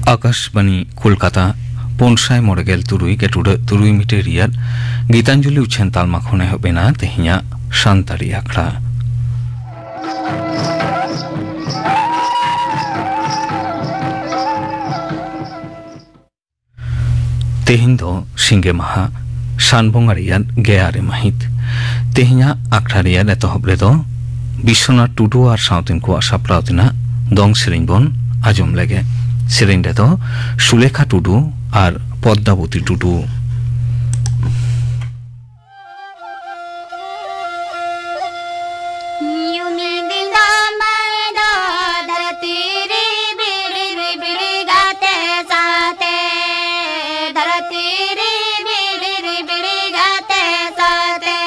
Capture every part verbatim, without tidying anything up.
ᱟᱠᱟᱥᱵᱟᱱᱤ ᱠᱳᱞᱠᱟᱛᱟ, ᱯᱩᱱ ᱥᱟᱭ ᱢᱚᱬᱮ ᱜᱮᱞ ᱛᱩᱨᱩᱭ ᱜᱮᱴᱩᱰᱟᱹᱜ ᱛᱩᱨᱩᱭ ᱢᱤᱴᱟᱨ ᱨᱮᱭᱟᱜ ᱜᱤᱛᱟᱧᱡᱚᱞᱤ ᱩᱪᱷᱟᱹᱱ ᱛᱟᱞᱢᱟ ᱠᱷᱚᱱ ᱮᱦᱚᱵ ᱮᱱᱟ ᱛᱮᱦᱮᱧᱟᱜ ᱥᱟᱱᱛᱟᱲᱤ ᱟᱠᱷᱲᱟ᱾ ᱛᱮᱦᱮᱧ ᱫᱚ ᱥᱤᱸᱜᱮ ᱢᱟᱦᱟ, ᱥᱟᱱ ᱵᱚᱸᱜᱟ ᱨᱮᱭᱟᱜ ᱜᱮᱞ ᱟᱨᱮ ᱢᱟᱹᱦᱤᱛ᱾ ᱛᱮᱦᱮᱧᱟᱜ ᱟᱠᱷᱲᱟ ᱨᱮᱭᱟᱜ ᱮᱛᱚᱦᱚᱵ ᱨᱮᱫᱚ ᱵᱤᱥᱥᱚᱱᱟᱛᱷ ᱴᱩᱰᱩ ᱟᱨ ᱥᱟᱶᱛᱮᱱ ᱠᱚᱣᱟᱜ ᱥᱟᱯᱲᱟᱣ ᱛᱮᱱᱟᱜ ᱫᱚᱝ ᱥᱮᱨᱮᱧ ᱵᱚᱱ ᱟᱸᱡᱚᱢ ᱞᱮᱜᱮ᱾ ᱥᱮᱨᱮᱧ ᱨᱮᱫᱚ ᱥᱩᱞᱮᱠᱷᱟ ᱴᱩᱰᱩ ᱟᱨ ᱯᱚᱫᱽᱫᱟᱵᱚᱛᱤ ᱴᱩᱰᱩ᱾ ᱧᱩᱢᱤᱧ ᱫᱤᱱ ᱫᱚ ᱢᱟᱹᱭ ᱫᱚ ᱫᱷᱟᱹᱨᱛᱤ ᱨᱮ ᱵᱤᱲᱤ ᱨᱮ ᱵᱤᱲᱤ ᱜᱟᱛᱮ ᱥᱟᱶᱛᱮ, ᱫᱷᱟᱹᱨᱛᱤ ᱨᱮ ᱵᱤᱲᱤ ᱨᱮ ᱵᱤᱲᱤ ᱜᱟᱛᱮ ᱥᱟᱶᱛᱮ᱾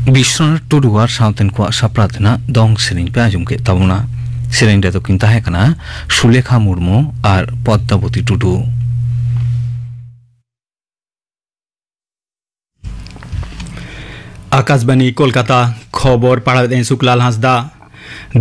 ᱵᱤᱥᱣᱚᱱᱟᱛᱷ ᱴᱩᱰᱩ ᱟᱨ ᱥᱟᱶᱛᱮᱱ ᱠᱚᱣᱟᱜ ᱥᱟᱯᱲᱟᱣ ᱛᱮᱱᱟᱜ ᱫᱚᱝ ᱥᱮᱨᱮᱧ ᱯᱮ ᱟᱸᱡᱚᱢ ᱠᱮᱫ ᱛᱟᱵᱚᱱᱟ᱾ ᱥᱮᱨᱮᱧ ᱨᱮᱫᱚ ᱠᱤᱱ ᱛᱟᱦᱮᱸ ᱠᱟᱱᱟ ᱥᱩᱞᱮᱠᱷᱟ ᱢᱩᱨᱢᱩ ᱟᱨ ᱯᱚᱫᱽᱫᱟᱵᱚᱛᱤ ᱴᱩᱰᱩ᱾ ᱟᱠᱟᱥᱵᱟᱱᱤ ᱠᱳᱞᱠᱟᱛᱟ, ᱠᱷᱚᱵᱚᱨ ᱯᱟᱲᱦᱟᱣᱮᱫ ᱟᱹᱧ ᱥᱩᱠᱞᱟᱞ ᱦᱟᱸᱥᱫᱟ᱾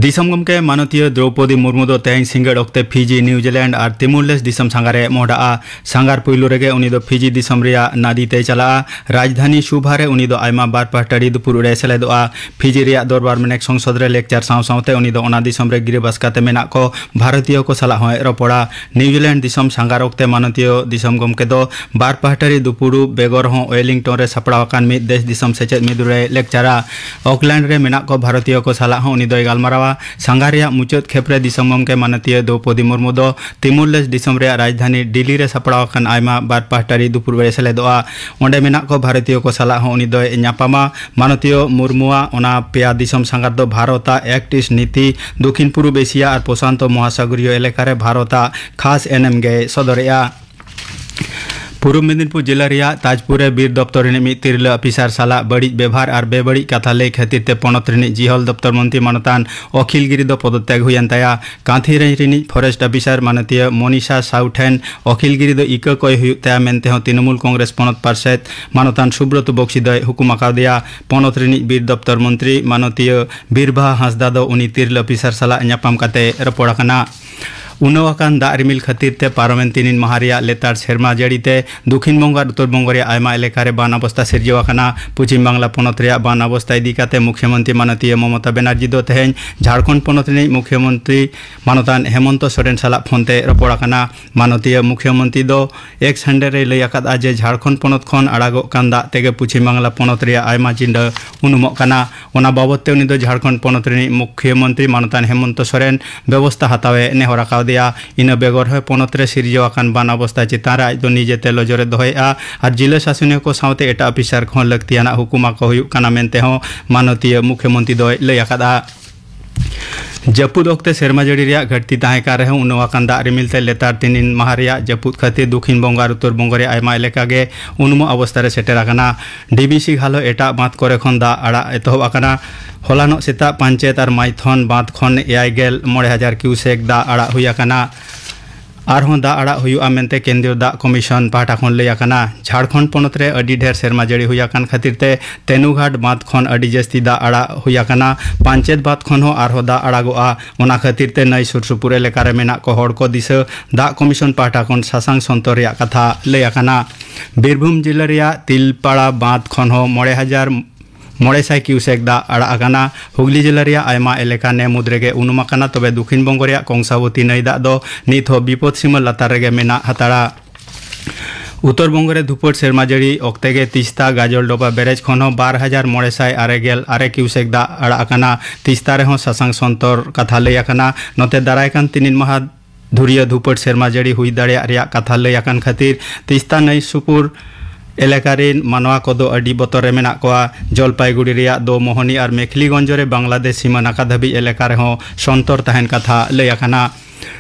ᱫᱤᱥᱚᱢ ᱜᱚᱢᱠᱮ ᱢᱟᱱᱚᱛᱤᱭᱟᱹ ᱫᱨᱚᱣᱯᱚᱫᱤ ᱢᱩᱨᱢᱩ ᱫᱚ ᱛᱮᱦᱮᱧ ᱥᱤᱸᱜᱟᱹᱲ ᱚᱠᱛᱮ ᱯᱷᱤᱡᱤ, ᱱᱤᱣᱡᱤᱞᱮᱱᱰ ᱟᱨ ᱛᱤᱢᱩᱨ ᱞᱮᱥᱴ ᱫᱤᱥᱚᱢ ᱥᱟᱸᱜᱷᱟᱨᱮ ᱢᱚᱦᱰᱟᱜᱼᱟ᱾ ᱥᱟᱸᱜᱷᱟᱨ ᱯᱩᱭᱞᱩ ᱨᱮᱜᱮ ᱩᱱᱤ ᱫᱚ ᱯᱷᱤᱡᱤ ᱫᱤᱥᱚᱢ ᱨᱮᱭᱟᱜ ᱱᱟᱫᱤ ᱛᱮᱭ ᱪᱟᱞᱟᱜᱼᱟ᱾ ᱨᱟᱡᱽᱫᱷᱟᱱᱤ ᱥᱩᱵᱷᱟ ᱨᱮ ᱩᱱᱤ ᱫᱚ ᱟᱭᱢᱟ ᱵᱟᱨ ᱯᱟᱦᱴᱟᱲᱤ ᱫᱩᱯᱩᱲᱩᱵ ᱨᱮ ᱥᱮᱞᱮᱫᱚᱜᱼᱟ᱾ ᱯᱷᱤᱡᱤ ᱨᱮᱭᱟᱜ ᱫᱚᱨᱵᱟᱨ ᱢᱮᱱᱮᱠ ᱥᱚᱝᱥᱚᱫ ᱨᱮ ᱞᱮᱠᱪᱟᱨ ᱥᱟᱶ ᱥᱟᱶᱛᱮ ᱩᱱᱤ ᱫᱚ ᱚᱱᱟ ᱫᱤᱥᱚᱢ ᱨᱮ ᱜᱤᱨᱟᱹᱵᱟᱥ ᱠᱟᱛᱮ ᱢᱮᱱᱟᱜ ᱠᱚ ᱵᱷᱟᱨᱚᱛᱤᱭᱚ ᱠᱚ ᱥᱟᱞᱟᱜ ᱦᱚᱸᱭ ᱨᱚᱯᱚᱲᱟ᱾ ᱱᱤᱣᱡᱤᱞᱮᱱᱰ ᱫᱤᱥᱚᱢ ᱥᱟᱸᱜᱷᱟᱨ ᱚᱠᱛᱮ ᱢᱟᱱᱚᱛᱤᱭᱟᱹ ᱫᱤᱥᱚᱢ ᱜᱚᱢᱠᱮ ᱫᱚ ᱵᱟᱨ ᱯᱟᱦᱴᱟᱨᱤ ᱫᱩᱯᱩᱲᱩᱵ ᱵᱮᱜᱚᱨ ᱦᱚᱸ ᱳᱭᱮᱞᱤᱝᱴᱚᱱ ᱨᱮ ᱥᱟᱯᱲᱟᱣ ᱟᱠᱟᱱ ᱢᱤᱫ ᱫᱮᱥ ᱫᱤᱥᱚᱢ ᱥᱮᱪᱮᱫ ᱢᱤᱫᱩᱱ ᱨᱮ ᱞᱮᱠᱪᱟᱨᱟ᱾ ᱚᱠᱞᱮᱱᱰ ᱨᱮ ᱢᱮᱱᱟᱜ ᱠᱚ ᱵᱷᱟᱨᱚᱛᱤᱭᱚ ᱠᱚ ᱥᱟᱞᱟᱜ ᱦᱚᱸ ᱩᱱᱤ ᱫᱚᱭ ᱜᱟᱞᱢᱟᱨᱟᱣᱟ᱾ ᱥᱟᱸᱜᱷᱟᱨ ᱨᱮᱭᱟᱜ ᱢᱩᱪᱟᱹᱫ ᱠᱷᱮᱯ ᱨᱮ ᱫᱤᱥᱚᱢ ᱜᱚᱢᱠᱮ ᱢᱟᱱᱚᱛᱤᱭᱟᱹ ᱫᱨᱚᱣᱯᱚᱫᱤ ᱢᱩᱨᱢᱩ ᱫᱚ ᱛᱤᱢᱩᱨ ᱞᱮᱥᱴ ᱫᱤᱥᱚᱢ ᱨᱮᱭᱟᱜ ᱨᱟᱡᱽᱫᱷᱟᱱᱤ ᱰᱤᱞᱤ ᱨᱮ ᱥᱟᱯᱲᱟᱣ ᱟᱠᱟᱱ ᱟᱭᱢᱟ ᱵᱟᱨ ᱯᱟᱦᱴᱟᱨᱤ ᱫᱩᱯᱩᱲᱩᱵ ᱨᱮ ᱥᱮᱞᱮᱫᱚᱜᱼᱟ᱾ ᱚᱸᱰᱮ ᱢᱮᱱᱟᱜ ᱠᱚ ᱵᱷᱟᱨᱚᱛᱤᱭᱚ ᱠᱚ ᱥᱟᱞᱟᱜ ᱦᱚᱸ ᱩᱱᱤ ᱫᱚᱭ ᱧᱟᱯᱟᱢᱟ᱾ ᱢᱟᱱᱚᱛᱤᱭᱟᱹ ᱢᱩᱨᱢᱩᱣᱟᱜ ᱚᱱᱟ ᱯᱮᱭᱟ ᱫᱤᱥᱚᱢ ᱥᱟᱸᱜᱷᱟᱨ ᱫᱚ ᱵᱷᱟᱨᱚᱛᱟᱜ ᱮᱠᱴ ᱤᱥᱴ ᱱᱤᱛᱤ, ᱫᱚᱠᱷᱤᱱ ᱯᱩᱨᱩᱵ ᱮᱥᱤᱭᱟ ᱟᱨ ᱯᱨᱚᱥᱟᱱᱛᱚ ᱢᱚᱦᱟᱥᱟᱜᱚᱨᱤᱭᱚ ᱮᱞᱟᱠᱟ ᱨᱮ ᱵᱷᱟᱨᱚᱛᱟᱜ ᱠᱷᱟᱥ ᱮᱱᱮᱢ ᱜᱮᱭ ᱥᱚᱫᱚᱨᱮᱜᱼᱟ᱾ ᱯᱩᱨᱩᱵ ᱢᱮᱫᱤᱱᱯᱩᱨ ᱡᱮᱞᱟ ᱨᱮᱭᱟᱜ ᱛᱟᱡᱽᱯᱩᱨ ᱨᱮ ᱵᱤᱨ ᱫᱚᱯᱛᱚᱨ ᱨᱤᱱᱤᱡ ᱢᱤᱫ ᱛᱤᱨᱞᱟᱹ ᱚᱯᱷᱤᱥᱟᱨ ᱥᱟᱞᱟᱜ ᱵᱟᱹᱲᱤᱡ ᱵᱮᱵᱷᱟᱨ ᱟᱨ ᱵᱮᱵᱟᱹᱲᱤᱡ ᱠᱟᱛᱷᱟ ᱞᱟᱹᱭ ᱠᱷᱟᱹᱛᱤᱨ ᱛᱮ ᱯᱚᱱᱚᱛ ᱨᱤᱱᱤᱡ ᱡᱤᱦᱚᱞ ᱫᱚᱯᱛᱚᱨ ᱢᱚᱱᱛᱨᱤ ᱢᱟᱱᱚᱛᱟᱱ ᱚᱠᱷᱤᱞ ᱜᱤᱨᱤ ᱫᱚ ᱯᱚᱫᱚᱛᱛᱟᱜᱽ ᱦᱩᱭᱮᱱ ᱛᱟᱭᱟ᱾ ᱠᱟᱸᱛᱷᱤᱨᱟᱸᱡᱽ ᱨᱤᱱᱤᱡ ᱯᱷᱚᱨᱮᱥᱴ ᱚᱯᱷᱤᱥᱟᱨ ᱢᱟᱱᱚᱛᱤᱭᱟᱹ ᱢᱚᱱᱤᱥᱟ ᱥᱟᱣ ᱴᱷᱮᱱ ᱚᱠᱷᱤᱞ ᱜᱤᱨᱤ ᱫᱚ ᱤᱠᱟᱹ ᱠᱚᱭ ᱦᱩᱭᱩᱜ ᱛᱟᱭᱟ ᱢᱮᱱᱛᱮ ᱦᱚᱸ ᱛᱨᱤᱱᱚᱢᱩᱞ ᱠᱚᱝᱜᱨᱮᱥ ᱯᱚᱱᱚᱛ ᱯᱟᱨᱥᱮᱛ ᱢᱟᱱᱚᱛᱟᱱ ᱥᱩᱵᱨᱚᱛ ᱵᱚᱠᱥᱤ ᱫᱚᱭ ᱦᱩᱠᱩᱢ ᱟᱠᱟᱣᱫᱮᱭᱟ᱾ ᱯᱚᱱᱚᱛ ᱨᱤᱱᱤᱡ ᱵᱤᱨ ᱫᱚᱯᱛᱚᱨ ᱢᱚᱱᱛᱨᱤ ᱢᱟᱱᱚᱛᱤᱭᱟᱹ ᱵᱤᱨᱵᱟᱦᱟ ᱦᱟᱸᱥᱫᱟ ᱫᱚ ᱩᱱᱤ ᱛᱤᱨᱞᱟᱹ ᱚᱯᱷᱤᱥᱟᱨ ᱥᱟᱞᱟᱜ ᱧᱟᱯᱟᱢ ᱠᱟᱛᱮ ᱨᱚᱯᱚᱲ ᱟᱠᱟᱱᱟ᱾ ᱩᱱᱟᱹᱣ ᱟᱠᱟᱱ ᱫᱟᱜ ᱨᱤᱢᱤᱞ ᱠᱷᱟᱹᱛᱤᱨ ᱛᱮ ᱯᱟᱨᱚᱢᱮᱱ ᱛᱤᱱᱤᱱ ᱢᱟᱦᱟ ᱨᱮᱭᱟᱜ ᱞᱮᱛᱟᱲ ᱥᱮᱨᱢᱟ ᱡᱟᱹᱲᱤ ᱛᱮ ᱫᱚᱠᱷᱤᱱ ᱵᱚᱝᱜᱚ ᱟᱨ ᱩᱛᱛᱚᱨ ᱵᱚᱝᱜᱚ ᱨᱮᱭᱟᱜ ᱟᱭᱢᱟ ᱮᱞᱟᱠᱟ ᱨᱮ ᱵᱟᱱ ᱚᱵᱚᱥᱛᱟ ᱥᱤᱨᱡᱟᱹᱣ ᱟᱠᱟᱱᱟ᱾ ᱯᱚᱪᱷᱤᱢ ᱵᱟᱝᱞᱟ ᱯᱚᱱᱚᱛ ᱨᱮᱭᱟᱜ ᱵᱟᱱ ᱚᱵᱚᱥᱛᱟ ᱤᱫᱤ ᱠᱟᱛᱮ ᱢᱩᱠᱷᱭᱚᱢᱚᱱᱛᱨᱤ ᱢᱟᱱᱚᱛᱤᱭᱟᱹ ᱢᱚᱢᱚᱛᱟ ᱵᱮᱱᱟᱨᱡᱤ ᱫᱚ ᱛᱮᱦᱮᱧ ᱡᱷᱟᱲᱠᱷᱚᱸᱰ ᱯᱚᱱᱚᱛ ᱨᱤᱱᱤᱡ ᱢᱩᱠᱷᱭᱚᱢᱚᱱᱛᱨᱤ ᱢᱟᱱᱚᱛᱟᱱ ᱦᱮᱢᱚᱱᱛᱚ ᱥᱚᱨᱮᱱ ᱥᱟᱞᱟᱜ ᱯᱷᱳᱱ ᱛᱮ ᱨᱚᱯᱚᱲ ᱟᱠᱟᱱᱟ᱾ ᱢᱟᱱᱚᱛᱤᱭᱟᱹ ᱢᱩᱠᱷᱭᱚᱢᱚᱱᱛᱨᱤ ᱫᱚ ᱮᱠᱥ ᱦᱟᱱᱰᱮ ᱨᱮᱭ ᱞᱟᱹᱭ ᱟᱠᱟᱫᱼᱟ ᱡᱮ ᱡᱷᱟᱲᱠᱷᱚᱸᱰ ᱯᱚᱱᱚᱛ ᱠᱷᱚᱱ ᱟᱲᱟᱜᱚᱜ ᱠᱟᱱ ᱫᱟᱜ ᱛᱮᱜᱮ ᱯᱚᱪᱷᱤᱢ ᱵᱟᱝᱞᱟ ᱯᱚᱱᱚᱛ ᱨᱮᱭᱟᱜ ᱟᱭᱢᱟ ᱪᱤᱸᱰᱟᱹ ᱩᱱᱩᱢᱚᱜ ᱠᱟᱱᱟ᱾ ᱚᱱᱟ ᱵᱟᱵᱚᱛ ᱛᱮ ᱩᱱᱤ ᱫᱚ ᱡᱷᱟᱲᱠᱷᱚᱸᱰ ᱯᱚᱱᱚᱛ ᱨᱤᱱᱤᱡ ᱢᱩᱠᱷᱭᱚᱢᱚᱱᱛᱨᱤ ᱢᱟᱱᱚᱛᱟᱱ ᱦᱮᱢᱚᱱᱛᱚ ᱥᱚᱨᱮᱱ ᱵᱮᱵᱚᱥᱛᱟ ᱦᱟᱛᱟᱣ ᱮ ᱱᱮᱦᱚᱨ ᱟᱠᱟᱣᱫᱮᱭᱟ᱾ ᱤᱱᱟᱹ ᱵᱮᱜᱚᱨ ᱦᱚᱸ ᱯᱚᱱᱚᱛ ᱨᱮ ᱥᱤᱨᱡᱟᱹᱣ ᱟᱠᱟᱱ ᱵᱟᱱ ᱚᱵᱚᱥᱛᱟ ᱪᱮᱛᱟᱱ ᱨᱮ ᱟᱡ ᱫᱚ ᱱᱤᱡᱮ ᱛᱮ ᱱᱚᱡᱚᱨ ᱮ ᱫᱚᱦᱚᱭᱮᱫᱼᱟ ᱟᱨ ᱡᱤᱞᱟᱹ ᱥᱟᱥᱚᱱᱤᱭᱟᱹ ᱠᱚ ᱥᱟᱶᱛᱮ ᱮᱴᱟᱜ ᱚᱯᱷᱤᱥᱟᱨ ᱠᱚᱦᱚᱸ ᱞᱟᱹᱠᱛᱤᱭᱟᱱᱟᱜ ᱦᱩᱠᱩᱢ ᱟᱠᱚ ᱦᱩᱭᱩᱜ ᱠᱟᱱᱟ ᱢᱮᱱᱛᱮ ᱦᱚᱸ ᱢᱟᱱᱚᱛᱤᱭᱟᱹ ᱢᱩᱠᱷᱭᱚᱢᱚᱱᱛᱨᱤ ᱫᱚᱭ ᱞᱟᱹᱭ ᱟᱠᱟᱫᱼᱟ᱾ ᱡᱟᱹᱯᱩᱫ ᱚᱠᱛᱮ ᱥᱮᱨᱢᱟ ᱡᱟᱹᱲᱤ ᱨᱮᱭᱟᱜ ᱜᱷᱟᱹᱴᱛᱤ ᱛᱟᱦᱮᱸ ᱠᱟᱱ ᱨᱮᱦᱚᱸ, ᱩᱱᱟᱹᱣ ᱟᱠᱟᱱ ᱫᱟᱜ ᱨᱤᱢᱤᱞ ᱛᱮ ᱞᱮᱛᱟᱲ ᱛᱤᱱᱤᱱ ᱢᱟᱦᱟ ᱨᱮᱭᱟᱜ ᱡᱟᱹᱯᱩᱫ ᱠᱷᱟᱹᱛᱤᱨ ᱫᱚᱠᱷᱤᱱ ᱵᱚᱝᱜᱚ ᱟᱨ ᱩᱛᱛᱚᱨ ᱵᱚᱝᱜᱚ ᱨᱮᱭᱟᱜ ᱟᱭᱢᱟ ᱮᱞᱟᱠᱟ ᱜᱮ ᱩᱱᱩᱢᱚᱜ ᱚᱵᱚᱥᱛᱟ ᱨᱮ ᱥᱮᱴᱮᱨ ᱟᱠᱟᱱᱟ᱾ ᱰᱤᱵᱤᱥᱤ ᱜᱷᱟᱞᱚ ᱮᱴᱟᱜ ᱵᱟᱸᱫᱷ ᱠᱚᱨᱮ ᱠᱷᱚᱱ ᱫᱟᱜ ᱟᱲᱟᱜ ᱮᱛᱚᱦᱚᱵ ᱟᱠᱟᱱᱟ᱾ ᱦᱚᱞᱟᱱᱚᱜ ᱥᱮᱛᱟᱜ ᱯᱟᱧᱪᱮᱛ ᱟᱨ ᱢᱟᱭᱛᱷᱚᱱ ᱵᱟᱸᱫᱷ ᱠᱷᱚᱱ ᱮᱭᱟᱭ ᱜᱮᱞ ᱢᱚᱬᱮ ᱦᱟᱡᱟᱨ ᱠᱤᱭᱩᱥᱮᱠ ᱫᱟᱜ ᱟᱲᱟᱜ ᱦᱩᱭ ᱟᱠᱟᱱᱟ᱾ ᱟᱨᱦᱚᱸ ᱫᱟᱜ ᱟᱲᱟᱜ ᱦᱩᱭᱩᱜᱼᱟ ᱢᱮᱱᱛᱮ ᱠᱮᱱᱫᱨᱤᱭᱚ ᱫᱟᱜ ᱠᱚᱢᱤᱥᱚᱱ ᱯᱟᱦᱴᱟ ᱠᱷᱚᱱ ᱞᱟᱹᱭ ᱟᱠᱟᱱᱟ᱾ ᱡᱷᱟᱲᱠᱷᱚᱸᱰ ᱯᱚᱱᱚᱛ ᱨᱮ ᱟᱹᱰᱤ ᱰᱷᱮᱨ ᱥᱮᱨᱢᱟ ᱡᱟᱹᱲᱤ ᱦᱩᱭ ᱟᱠᱟᱱ ᱠᱷᱟᱹᱛᱤᱨ ᱛᱮ ᱛᱮᱱᱩᱜᱷᱟᱴ ᱵᱟᱸᱫᱷ ᱠᱷᱚᱱ ᱟᱹᱰᱤ ᱡᱟᱹᱥᱛᱤ ᱫᱟᱜ ᱟᱲᱟᱜ ᱦᱩᱭ ᱟᱠᱟᱱᱟ᱾ ᱯᱟᱧᱪᱮᱛ ᱵᱟᱸᱫᱷ ᱠᱷᱚᱱ ᱦᱚᱸ ᱟᱨᱦᱚᱸ ᱫᱟᱜ ᱟᱲᱟᱜᱚᱜᱼᱟ᱾ ᱚᱱᱟ ᱠᱷᱟᱹᱛᱤᱨ ᱛᱮ ᱱᱟᱹᱭ ᱥᱩᱨ ᱥᱩᱯᱩᱨ ᱮᱞᱟᱠᱟ ᱨᱮ ᱢᱮᱱᱟᱜ ᱠᱚ ᱦᱚᱲ ᱠᱚ ᱫᱤᱥᱟᱹ ᱫᱟᱜ ᱠᱚᱢᱤᱥᱚᱱ ᱯᱟᱦᱴᱟ ᱠᱷᱚᱱ ᱥᱟᱥᱟᱝ ᱥᱚᱱᱛᱚᱨ ᱨᱮᱭᱟᱜ ᱠᱟᱛᱷᱟ ᱞᱟᱹᱭ ᱟᱠᱟᱱᱟ᱾ ᱵᱤᱨᱵᱷᱩᱢ ᱡᱤᱞᱟᱹ ᱨᱮᱭᱟᱜ ᱛᱤᱞᱯᱟᱲᱟ ᱵᱟᱸᱫᱷ ᱠᱷᱚᱱ ᱦᱚᱸ ᱢᱚᱬᱮ ᱦᱟᱡᱟᱨ ᱢᱚᱬᱮ ᱥᱟᱭ ᱠᱤᱭᱩᱥᱮᱠ ᱫᱟᱜ ᱟᱲᱟᱜ ᱟᱠᱟᱱᱟ᱾ ᱦᱩᱜᱽᱞᱤ ᱡᱤᱞᱟᱹ ᱨᱮᱭᱟᱜ ᱟᱭᱢᱟ ᱮᱞᱟᱠᱟ ᱱᱮ ᱢᱩᱫᱽ ᱨᱮᱜᱮ ᱩᱱᱩᱢ ᱟᱠᱟᱱᱟ, ᱛᱚᱵᱮ ᱫᱚᱠᱷᱤᱱ ᱵᱚᱝᱜᱚ ᱨᱮᱭᱟᱜ ᱠᱚᱝᱥᱟᱵᱚᱛᱤ ᱱᱟᱹᱭ ᱫᱟᱜ ᱫᱚ ᱱᱤᱛ ᱦᱚᱸ ᱵᱤᱯᱚᱫ ᱥᱤᱢᱟᱹ ᱞᱟᱛᱟᱨ ᱨᱮᱜᱮ ᱢᱮᱱᱟᱜ ᱦᱟᱛᱟᱲᱟ᱾ ᱩᱛᱛᱚᱨ ᱵᱚᱝᱜᱚ ᱨᱮ ᱫᱷᱩᱯᱟᱹᱴ ᱥᱮᱨᱢᱟ ᱡᱟᱹᱲᱤ ᱚᱠᱛᱮ ᱜᱮ ᱛᱤᱥᱛᱟ ᱜᱟᱡᱚᱞ ᱰᱚᱵᱟ ᱵᱮᱨᱮᱡᱽ ᱠᱷᱚᱱ ᱦᱚᱸ ᱵᱟᱨ ᱦᱟᱡᱟᱨ ᱢᱚᱬᱮ ᱥᱟᱭ ᱟᱨᱮ ᱜᱮᱞ ᱟᱨᱮ ᱠᱤᱭᱩᱥᱮᱠ ᱫᱟᱜ ᱟᱲᱟᱜ ᱟᱠᱟᱱᱟ᱾ ᱛᱤᱥᱛᱟ ᱨᱮᱦᱚᱸ ᱥᱟᱥᱟᱝ ᱥᱚᱱᱛᱚᱨ ᱠᱟᱛᱷᱟ ᱞᱟᱹᱭ ᱟᱠᱟᱱᱟ᱾ ᱱᱚᱛᱮ ᱫᱟᱨᱟᱭ ᱠᱟᱱ ᱛᱤᱱᱤᱱ ᱢᱟᱦᱟ ᱫᱷᱩᱨᱤᱭᱟᱹ ᱫᱷᱩᱯᱟᱹᱴ ᱥᱮᱨᱢᱟ ᱡᱟᱹᱲᱤ ᱦᱩᱭ ᱫᱟᱲᱮᱭᱟᱜ ᱨᱮᱭᱟᱜ ᱠᱟᱛᱷᱟ ᱞᱟᱹᱭ ᱟᱠᱟᱱ ᱠᱷᱟᱹᱛᱤᱨ ᱛᱤᱥᱛᱟ ᱱᱟᱹᱭ ᱥᱩᱯᱩᱨ ᱮᱞᱟᱠᱟ ᱨᱮᱱ ᱢᱟᱱᱣᱟ ᱠᱚᱫᱚ ᱟᱹᱰᱤ ᱵᱚᱛᱚᱨ ᱨᱮ ᱢᱮᱱᱟᱜ ᱠᱚᱣᱟ᱾ ᱡᱚᱞᱯᱟᱭᱜᱩᱲᱤ ᱨᱮᱭᱟᱜ ᱫᱳᱢᱳᱦᱚᱱᱤ ᱟᱨ ᱢᱮᱠᱷᱞᱤᱜᱚᱧᱡᱽ ᱨᱮ ᱵᱟᱝᱞᱟᱫᱮᱥ ᱥᱤᱢᱟᱹ ᱱᱟᱠᱟ ᱫᱷᱟᱹᱵᱤᱡ ᱮᱞᱟᱠᱟ ᱨᱮᱦᱚᱸ ᱥᱚᱱᱛᱚᱨ ᱛᱟᱦᱮᱱ ᱠᱟᱛᱷᱟ ᱞᱟᱹᱭ ᱟᱠᱟᱱᱟ᱾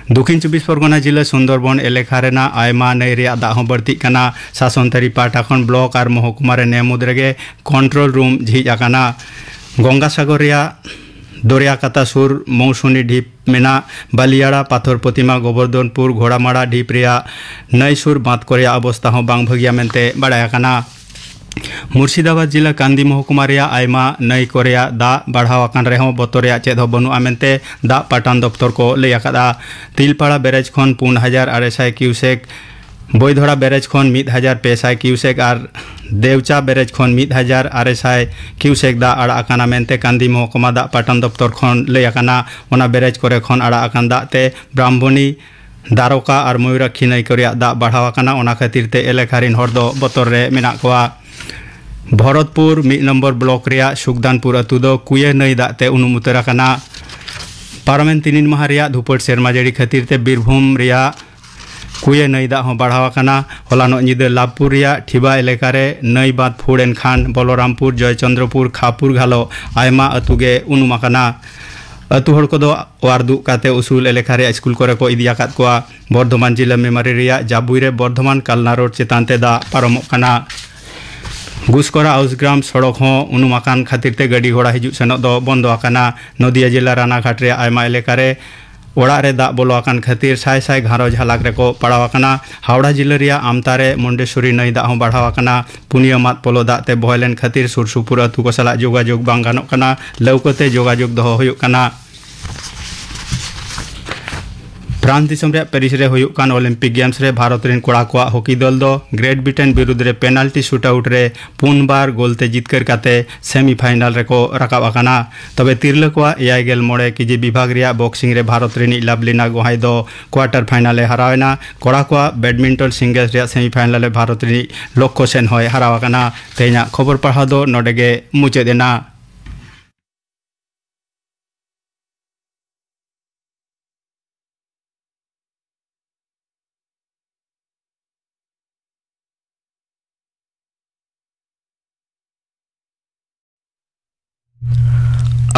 ᱫᱚᱠᱷᱤᱱ ᱪᱚᱵᱵᱤᱥ ᱯᱚᱨᱜᱚᱱᱟ ᱡᱤᱞᱟᱹ ᱥᱩᱱᱫᱚᱨᱵᱚᱱ ᱮᱞᱟᱠᱟ ᱨᱮᱱᱟᱜ ᱟᱭᱢᱟ ᱱᱟᱹᱭ ᱨᱮᱭᱟᱜ ᱫᱟᱜ ᱦᱚᱸ ᱵᱟᱹᱲᱛᱤᱜ ᱠᱟᱱᱟ᱾ ᱥᱟᱥᱚᱱ ᱛᱟᱹᱨᱤ ᱯᱟᱦᱴᱟ ᱠᱷᱚᱱ ᱵᱞᱚᱠ ᱟᱨ ᱢᱚᱦᱚᱠᱩᱢᱟ ᱨᱮ ᱱᱮ ᱢᱩᱫᱽ ᱨᱮᱜᱮ ᱠᱚᱱᱴᱨᱳᱞ ᱨᱩᱢ ᱡᱷᱤᱡ ᱟᱠᱟᱱᱟ᱾ ᱜᱚᱝᱜᱟᱥᱟᱜᱚᱨ ᱨᱮᱭᱟᱜ ᱫᱚᱨᱭᱟ ᱠᱟᱛᱟ ᱥᱩᱨ ᱢᱳᱣᱥᱩᱱᱤ ᱰᱷᱤᱯ ᱢᱮᱱᱟᱜ ᱵᱟᱞᱤᱭᱟᱲᱟ, ᱯᱟᱛᱷᱚᱨ ᱯᱨᱚᱛᱤᱢᱟ, ᱜᱳᱵᱚᱨᱫᱷᱚᱱᱯᱩᱨ, ᱜᱷᱳᱲᱟᱢᱟᱲᱟ ᱰᱷᱤᱯ ᱨᱮᱭᱟᱜ ᱱᱟᱹᱭ ᱥᱩᱨ ᱵᱟᱸᱫᱷ ᱠᱚ ᱨᱮᱭᱟᱜ ᱚᱵᱚᱥᱛᱟ ᱦᱚᱸ ᱵᱟᱝ ᱵᱷᱟᱹᱜᱤᱭᱟ ᱢᱮᱱᱛᱮ ᱵᱟᱲᱟᱭ ᱟᱠᱟᱱᱟ᱾ ᱢᱩᱨᱥᱤᱫᱟᱵᱟᱫᱽ ᱡᱤᱞᱟ ᱠᱟᱱᱫᱤ ᱢᱚᱦᱚᱠᱩᱢᱟ ᱨᱮᱭᱟᱜ ᱟᱭᱢᱟ ᱱᱟᱹᱭ ᱠᱚ ᱨᱮᱭᱟᱜ ᱫᱟᱜ ᱵᱟᱲᱦᱟᱣ ᱟᱠᱟᱱ ᱨᱮᱦᱚᱸ ᱵᱚᱛᱚᱨ ᱨᱮᱭᱟᱜ ᱪᱮᱫ ᱦᱚᱸ ᱵᱟᱹᱱᱩᱜᱼᱟ ᱢᱮᱱᱛᱮ ᱫᱟᱜ ᱯᱟᱴᱟᱱ ᱫᱚᱯᱛᱚᱨ ᱠᱚ ᱞᱟᱹᱭ ᱟᱠᱟᱫᱼᱟ᱾ ᱛᱤᱞᱯᱟᱲᱟ ᱵᱮᱨᱮᱡᱽ ᱠᱷᱚᱱ ᱯᱩᱱ ᱦᱟᱡᱟᱨ ᱟᱨᱮ ᱥᱟᱭ ᱠᱤᱭᱩᱥᱮᱠ, ᱵᱳᱭᱫᱷᱚᱲᱟ ᱵᱮᱨᱮᱡᱽ ᱠᱷᱚᱱ ᱢᱤᱫ ᱦᱟᱡᱟᱨ ᱯᱮ ᱥᱟᱭ ᱠᱤᱭᱩᱥᱮᱠ ᱟᱨ ᱫᱮᱣᱪᱟ ᱵᱮᱨᱮᱡᱽ ᱠᱷᱚᱱ ᱢᱤᱫ ᱦᱟᱡᱟᱨ ᱟᱨᱮ ᱥᱟᱭ ᱠᱤᱭᱩᱥᱮᱠ ᱫᱟᱜ ᱟᱲᱟᱜ ᱟᱠᱟᱱᱟ ᱢᱮᱱᱛᱮ ᱠᱟᱱᱫᱤ ᱢᱚᱦᱚᱠᱩᱢᱟ ᱫᱟᱜ ᱯᱟᱴᱟᱱ ᱫᱚᱯᱛᱚᱨ ᱠᱷᱚᱱ ᱞᱟᱹᱭ ᱟᱠᱟᱱᱟ᱾ ᱚᱱᱟ ᱵᱮᱨᱮᱡᱽ ᱠᱚᱨᱮ ᱠᱷᱚᱱ ᱟᱲᱟᱜ ᱟᱠᱟᱱ ᱫᱟᱜ ᱛᱮ ᱵᱨᱟᱦᱢᱚᱱᱤ, ᱫᱟᱨᱚᱠᱟ ᱟᱨ ᱢᱚᱭᱩᱨᱟᱠᱠᱷᱤ ᱱᱟᱹᱭ ᱠᱚ ᱨᱮᱭᱟᱜ ᱫᱟᱜ ᱵᱟᱲᱦᱟᱣ ᱟᱠᱟᱱᱟ᱾ ᱚᱱᱟ ᱠᱷᱟᱹᱛᱤᱨ ᱛᱮ ᱮᱞᱟᱠᱟ ᱨᱮᱱ ᱦᱚᱲ ᱫᱚ ᱵᱚᱛᱚᱨ ᱨᱮ ᱢᱮᱱᱟᱜ ᱠᱚᱣᱟ᱾ ᱵᱷᱚᱨᱚᱛᱯᱩᱨ ᱢᱤᱫ ᱱᱚᱢᱵᱚᱨ ᱵᱞᱚᱠ ᱨᱮᱭᱟᱜ ᱥᱩᱠᱫᱟᱱᱯᱩᱨ ᱟᱹᱛᱩ ᱫᱚ ᱠᱩᱭᱟᱹ ᱱᱟᱹᱭ ᱫᱟᱜ ᱛᱮ ᱩᱱᱩᱢ ᱩᱛᱟᱹᱨ ᱟᱠᱟᱱᱟ᱾ ᱯᱟᱨᱚᱢᱮᱱ ᱛᱤᱱᱤᱱ ᱢᱟᱦᱟ ᱨᱮᱭᱟᱜ ᱫᱷᱩᱯᱟᱹᱴ ᱥᱮᱨᱢᱟ ᱡᱟᱹᱲᱤ ᱠᱷᱟᱹᱛᱤᱨ ᱛᱮ ᱵᱤᱨᱵᱷᱩᱢ ᱨᱮᱭᱟᱜ ᱠᱩᱭᱟᱹ ᱱᱟᱹᱭ ᱫᱟᱜ ᱦᱚᱸ ᱵᱟᱲᱦᱟᱣ ᱟᱠᱟᱱᱟ᱾ ᱦᱚᱞᱟᱱᱚᱜ ᱧᱤᱫᱟᱹ ᱞᱟᱵᱷᱯᱩᱨ ᱨᱮᱭᱟᱜ ᱴᱷᱤᱵᱟ ᱮᱞᱟᱠᱟ ᱨᱮ ᱱᱟᱹᱭ ᱵᱟᱸᱫᱷ ᱯᱷᱩᱲ ᱮᱱ ᱠᱷᱟᱱ ᱵᱚᱞᱚᱨᱟᱢᱯᱩᱨ, ᱡᱚᱭᱪᱚᱱᱫᱨᱚᱯᱩᱨ, ᱠᱷᱟᱯᱩᱨ ᱜᱷᱟᱞᱚ ᱟᱭᱢᱟ ᱟᱹᱛᱩ ᱜᱮ ᱩᱱᱩᱢ ᱟᱠᱟᱱᱟ᱾ ᱟᱹᱛᱩ ᱦᱚᱲ ᱠᱚᱫᱚ ᱚᱣᱟᱨ ᱫᱩᱜ ᱠᱟᱛᱮ ᱩᱥᱩᱞ ᱮᱞᱟᱠᱟ ᱨᱮᱭᱟᱜ ᱥᱠᱩᱞ ᱠᱚᱨᱮ ᱠᱚ ᱤᱫᱤ ᱟᱠᱟᱫ ᱠᱚᱣᱟ᱾ ᱵᱚᱨᱫᱷᱚᱢᱟᱱ ᱡᱤᱞᱟᱹ ᱢᱮᱢᱟᱨᱤ ᱨᱮᱭᱟᱜ ᱡᱟᱵᱩᱭ ᱨᱮ ᱵᱚᱨᱫᱷᱚᱢᱟᱱ ᱠᱟᱞᱱᱟ ᱨᱳᱰ ᱪᱮᱛᱟᱱ ᱛᱮ ᱫᱟᱜ ᱯᱟᱨᱚᱢᱚᱜ ᱠᱟᱱᱟ᱾ ᱜᱩᱥᱠᱚᱨᱟ ᱟᱣᱩᱥᱜᱨᱟᱢ ᱥᱚᱲᱚᱠ ᱦᱚᱸ ᱩᱱᱩᱢ ᱟᱠᱟᱱ ᱠᱷᱟᱹᱛᱤᱨ ᱛᱮ ᱜᱟᱹᱰᱤ ᱜᱷᱚᱲᱟ ᱦᱤᱡᱩᱜ ᱥᱮᱱᱚᱜ ᱫᱚ ᱵᱚᱱᱫᱚ ᱟᱠᱟᱱᱟ᱾ ᱱᱚᱫᱤᱭᱟ ᱡᱤᱞᱟ ᱨᱟᱱᱟᱜᱷᱟᱴ ᱨᱮᱭᱟᱜ ᱟᱭᱢᱟ ᱮᱞᱟᱠᱟ ᱨᱮ ᱚᱲᱟᱜ ᱨᱮ ᱫᱟᱜ ᱵᱚᱞᱚ ᱟᱠᱟᱱ ᱠᱷᱟᱹᱛᱤᱨ ᱥᱟᱭ ᱥᱟᱭ ᱜᱷᱟᱨᱚᱸᱡᱽ ᱦᱟᱞᱟᱠ ᱨᱮᱠᱚ ᱯᱟᱲᱟᱣ ᱟᱠᱟᱱᱟ᱾ ᱦᱟᱣᱲᱟ ᱡᱤᱞᱟᱹ ᱨᱮᱭᱟᱜ ᱟᱢᱛᱟ ᱨᱮ ᱢᱩᱱᱰᱮᱥᱣᱚᱨᱤ ᱱᱟᱹᱭ ᱫᱟᱜ ᱦᱚᱸ ᱵᱟᱲᱦᱟᱣ ᱟᱠᱟᱱᱟ᱾ ᱯᱩᱱᱭᱟᱹ ᱢᱟᱫ ᱯᱚᱞᱚ ᱫᱟᱜ ᱛᱮ ᱵᱚᱦᱮᱞ ᱞᱮᱱ ᱠᱷᱟᱹᱛᱤᱨ ᱥᱩᱨ ᱥᱩᱯᱩᱨ ᱟᱹᱛᱩ ᱠᱚ ᱥᱟᱞᱟᱜ ᱡᱳᱜᱟᱡᱳᱜᱽ ᱵᱟᱝ ᱜᱟᱱᱚᱜ ᱠᱟᱱᱟ᱾ ᱞᱟᱹᱣᱠᱟᱹ ᱛᱮ ᱡᱳᱜᱟᱡᱳᱜᱽ ᱫᱚᱦᱚ ᱦᱩᱭᱩᱜ ᱠᱟᱱᱟ᱾ ᱯᱷᱨᱟᱱᱥ ᱫᱤᱥᱚᱢ ᱨᱮᱭᱟᱜ ᱯᱮᱨᱤᱥ ᱨᱮ ᱦᱩᱭᱩᱜ ᱠᱟᱱ ᱚᱞᱤᱢᱯᱤᱠ ᱜᱮᱢᱥ ᱨᱮ ᱵᱷᱟᱨᱚᱛ ᱨᱮᱱ ᱠᱚᱲᱟ ᱠᱚᱣᱟᱜ ᱦᱚᱠᱤ ᱫᱚᱞ ᱫᱚ ᱜᱨᱮᱴ ᱵᱨᱤᱴᱮᱱ ᱵᱤᱨᱩᱫᱽ ᱨᱮ ᱯᱮᱱᱟᱞᱴᱤ ᱥᱩᱴ ᱟᱣᱩᱴ ᱨᱮ ᱯᱩᱱ ᱵᱟᱨ ᱜᱳᱞ ᱛᱮ ᱡᱤᱛᱠᱟᱹᱨ ᱠᱟᱛᱮ ᱥᱮᱢᱤᱯᱷᱟᱭᱱᱟᱞ ᱨᱮᱠᱚ ᱨᱟᱠᱟᱵ ᱟᱠᱟᱱᱟ᱾ ᱛᱚᱵᱮ ᱛᱤᱨᱞᱟᱹ ᱠᱚᱣᱟᱜ ᱮᱭᱟᱭ ᱜᱮᱞ ᱢᱚᱬᱮ ᱠᱮᱡᱤ ᱵᱤᱵᱷᱟᱜᱽ ᱨᱮᱭᱟᱜ ᱵᱚᱠᱥᱤᱝ ᱨᱮ ᱵᱷᱟᱨᱚᱛ ᱨᱤᱱᱤᱡ ᱞᱟᱵᱷᱞᱤᱱᱟ ᱜᱳᱦᱟᱭ ᱫᱚ ᱠᱣᱟᱴᱟᱨ ᱯᱷᱟᱭᱱᱟᱞ ᱮ ᱦᱟᱨᱟᱣ ᱮᱱᱟ᱾ ᱠᱚᱲᱟ ᱠᱚᱣᱟᱜ ᱵᱮᱰᱢᱤᱱᱴᱚᱱ ᱥᱤᱝᱜᱮᱞᱥ ᱨᱮᱭᱟᱜ ᱥᱮᱢᱤᱯᱷᱟᱭᱱᱟᱞ ᱨᱮ ᱵᱷᱟᱨᱚᱛ ᱨᱤᱱᱤᱡ ᱞᱚᱠᱠᱷᱚ ᱥᱮᱱ ᱦᱚᱸᱭ ᱦᱟᱨᱟᱣ ᱟᱠᱟᱱᱟ᱾ ᱛᱮᱦᱮᱧᱟᱜ ᱠᱷᱚᱵᱚᱨ ᱯᱟᱲᱦᱟᱣ ᱫᱚ ᱱᱚᱰᱮ ᱜᱮ ᱢᱩᱪᱟᱹᱫ ᱮᱱᱟ᱾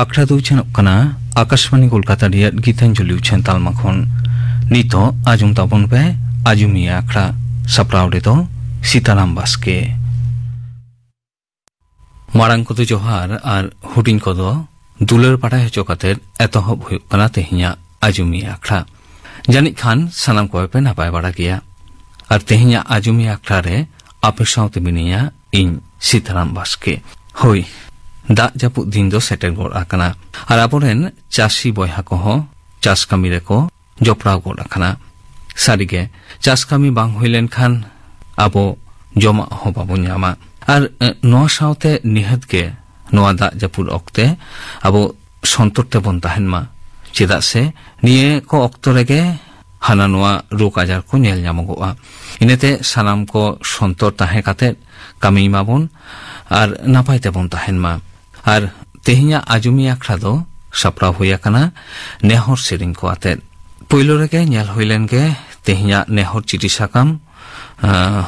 ᱟᱠᱷᱲᱟ ᱫᱚ ᱩᱪᱷᱟᱹᱱᱚᱜ ᱠᱟᱱᱟ ᱟᱠᱟᱥᱵᱟᱱᱤ ᱠᱳᱞᱠᱟᱛᱟ ᱨᱮᱭᱟᱜ ᱜᱤᱛᱟᱧᱡᱚᱞᱤ ᱩᱪᱷᱟᱹᱱ ᱛᱟᱞᱢᱟ ᱠᱷᱚᱱ᱾ ᱱᱤᱛᱚᱜ ᱟᱸᱡᱚᱢ ᱛᱟᱵᱚᱱ ᱯᱮ ᱟᱡᱚᱢᱤᱭᱟᱹ ᱟᱠᱷᱲᱟ᱾ ᱥᱟᱯᱲᱟᱣ ᱨᱮᱫᱚ ᱥᱤᱛᱟᱨᱟᱢ ᱵᱟᱥᱠᱮ᱾ ᱢᱟᱨᱟᱝ ᱠᱚᱫᱚ ᱡᱚᱦᱟᱨ ᱟᱨ ᱦᱩᱰᱤᱧ ᱠᱚᱫᱚ ᱫᱩᱞᱟᱹᱲ ᱵᱟᱲᱟᱭ ᱦᱚᱪᱚ ᱠᱟᱛᱮ ᱮᱛᱚᱦᱚᱵ ᱦᱩᱭᱩᱜ ᱠᱟᱱᱟ ᱛᱮᱦᱮᱧᱟᱜ ᱟᱡᱚᱢᱤᱭᱟᱹ ᱟᱠᱷᱲᱟ᱾ ᱡᱟᱹᱱᱤᱡ ᱠᱷᱟᱱ ᱥᱟᱱᱟᱢ ᱠᱚᱜᱮ ᱯᱮ ᱱᱟᱯᱟᱭ ᱵᱟᱲᱟ ᱜᱮᱭᱟ᱾ ᱟᱨ ᱛᱮᱦᱮᱧᱟᱜ ᱟᱡᱚᱢᱤᱭᱟᱹ ᱟᱠᱷᱲᱟ ᱨᱮ ᱟᱯᱮ ᱥᱟᱶᱛᱮ ᱢᱤᱱᱟᱹᱧᱟ ᱤᱧ ᱥᱤᱛᱟᱨᱟᱢ ᱵᱟᱥᱠᱮ᱾ ᱦᱳᱭ, ᱫᱟᱜ ᱡᱟᱹᱯᱩᱫ ᱫᱤᱱ ᱫᱚ ᱥᱮᱴᱮᱨ ᱜᱚᱫ ᱟᱠᱟᱱᱟ᱾ ᱟᱨ ᱟᱵᱚᱨᱮᱱ ᱪᱟᱹᱥᱤ ᱵᱚᱭᱦᱟ ᱠᱚᱦᱚᱸ ᱪᱟᱥ ᱠᱟᱹᱢᱤ ᱨᱮᱠᱚ ᱡᱚᱯᱲᱟᱣ ᱜᱚᱫ ᱟᱠᱟᱱᱟ᱾ ᱥᱟᱹᱨᱤᱜᱮ, ᱪᱟᱥ ᱠᱟᱹᱢᱤ ᱵᱟᱝ ᱦᱩᱭ ᱞᱮᱱᱠᱷᱟᱱ ᱟᱵᱚ ᱡᱚᱢᱟᱜ ᱦᱚᱸ ᱵᱟᱵᱚᱱ ᱧᱟᱢᱟ᱾ ᱟᱨ, ᱮ, ᱱᱚᱣᱟ ᱥᱟᱶᱛᱮ ᱱᱤᱦᱟᱹᱛ ᱜᱮ ᱱᱚᱣᱟ ᱫᱟᱜ ᱡᱟᱹᱯᱩᱫ ᱚᱠᱛᱮ ᱟᱵᱚ ᱥᱚᱱᱛᱚᱨ ᱛᱮᱵᱚᱱ ᱛᱟᱦᱮᱱ ᱢᱟ᱾ ᱪᱮᱫᱟᱜ ᱥᱮ ᱱᱤᱭᱟᱹ ᱠᱚ ᱚᱠᱛᱚ ᱨᱮᱜᱮ ᱦᱟᱱᱟ ᱱᱚᱣᱟ ᱨᱳᱜᱽ ᱟᱡᱟᱨ ᱠᱚ ᱧᱮᱞ ᱧᱟᱢᱚᱜᱚᱜᱼᱟ᱾ ᱤᱱᱟᱹᱛᱮ ᱥᱟᱱᱟᱢ ᱠᱚ ᱥᱚᱱᱛᱚᱨ ᱛᱟᱦᱮᱸ ᱠᱟᱛᱮ ᱠᱟᱹᱢᱤ ᱢᱟᱵᱚᱱ ᱟᱨ ᱱᱟᱯᱟᱭ ᱛᱮᱵᱚᱱ ᱛᱟᱦᱮᱱ ᱢᱟ᱾ ᱟᱨ ᱛᱮᱦᱮᱧᱟᱜ ᱟᱡᱚᱢᱤ ᱟᱠᱷᱲᱟ ᱫᱚ ᱥᱟᱯᱲᱟᱣ ᱦᱩᱭ ᱟᱠᱟᱱᱟ ᱱᱮᱦᱚᱨ ᱥᱮᱨᱮᱧ ᱠᱚ ᱟᱛᱮᱫ᱾ ᱯᱳᱭᱞᱳ ᱨᱮᱜᱮ ᱧᱮᱞ ᱦᱩᱭ ᱞᱮᱱ ᱜᱮ ᱛᱮᱦᱮᱧᱟᱜ ᱱᱮᱦᱚᱨ ᱪᱤᱴᱷᱤ ᱥᱟᱠᱟᱢ, ᱟᱸ,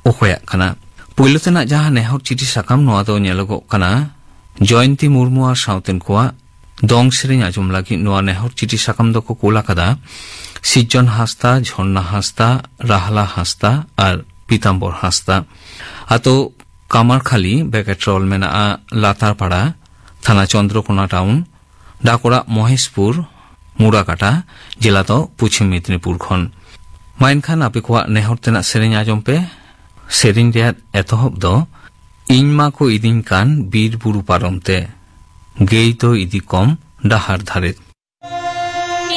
ᱚᱠᱚᱭᱟᱜ ᱠᱟᱱᱟ᱾ ᱯᱳᱭᱞᱳ ᱛᱮᱱᱟᱜ ᱡᱟᱦᱟᱸ ᱱᱮᱦᱚᱨ ᱪᱤᱴᱷᱤ ᱥᱟᱠᱟᱢ, ᱱᱚᱣᱟ ᱫᱚ ᱧᱮᱞᱚᱜᱚᱜ ᱠᱟᱱᱟ ᱡᱚᱭᱚᱱᱛᱤ ᱢᱩᱨᱢᱩ ᱟᱨ ᱥᱟᱶᱛᱮᱱ ᱠᱚᱣᱟᱜ ᱫᱚᱝ ᱥᱮᱨᱮᱧ ᱟᱸᱡᱚᱢ ᱞᱟᱹᱜᱤᱫ ᱱᱚᱣᱟ ᱱᱮᱦᱚᱨ ᱪᱤᱴᱷᱤ ᱥᱟᱠᱟᱢ ᱫᱚᱠᱚ ᱠᱩᱞ ᱟᱠᱟᱫᱟ ᱥᱤᱨᱡᱚᱱ ᱦᱟᱸᱥᱫᱟ, ᱡᱷᱚᱨᱱᱟ ᱦᱟᱸᱥᱫᱟ, ᱨᱟᱦᱞᱟ ᱦᱟᱸᱥᱫᱟ ᱟᱨ ᱯᱤᱛᱟᱢᱵᱚᱨ ᱦᱟᱸᱥᱫᱟ᱾ ᱟᱛᱳ ᱠᱟᱢᱟᱨᱠᱷᱟᱞᱤ ᱵᱮᱠᱮᱴ ᱨᱳᱰ ᱢᱮᱱᱟᱜᱼᱟ ᱞᱟᱛᱟᱨᱯᱟᱲᱟ, ᱛᱷᱟᱱᱟ ᱪᱚᱱᱫᱨᱚᱠᱳᱱᱟ ᱴᱟᱣᱩᱱ, ᱰᱟᱠ ᱚᱲᱟᱜ ᱢᱚᱦᱮᱥᱯᱩᱨ, ᱢᱩᱲᱟᱠᱟᱴᱟ, ᱡᱮᱞᱟ ᱫᱚ ᱯᱚᱪᱷᱤᱢ ᱢᱮᱫᱽᱱᱤᱯᱩᱨ ᱠᱷᱚᱱ᱾ ᱢᱟ ᱮᱱᱠᱷᱟᱱ ᱟᱯᱮ ᱠᱚᱣᱟᱜ ᱱᱮᱦᱚᱨ ᱛᱮᱱᱟᱜ ᱥᱮᱨᱮᱧ ᱟᱸᱡᱚᱢ ᱯᱮ᱾ ᱥᱮᱨᱮᱧ ᱨᱮᱭᱟᱜ ᱮᱛᱚᱦᱚᱵ ᱫᱚ ᱤᱧ ᱢᱟ ᱠᱚ ᱤᱫᱤᱧ ᱠᱟᱱ ᱵᱤᱨ ᱵᱩᱨᱩ ᱯᱟᱨᱚᱢ ᱛᱮ, ᱜᱟᱹᱭ ᱫᱚ ᱤᱫᱤ ᱠᱚᱢ ᱰᱟᱦᱟᱨ ᱫᱷᱟᱨᱮ᱾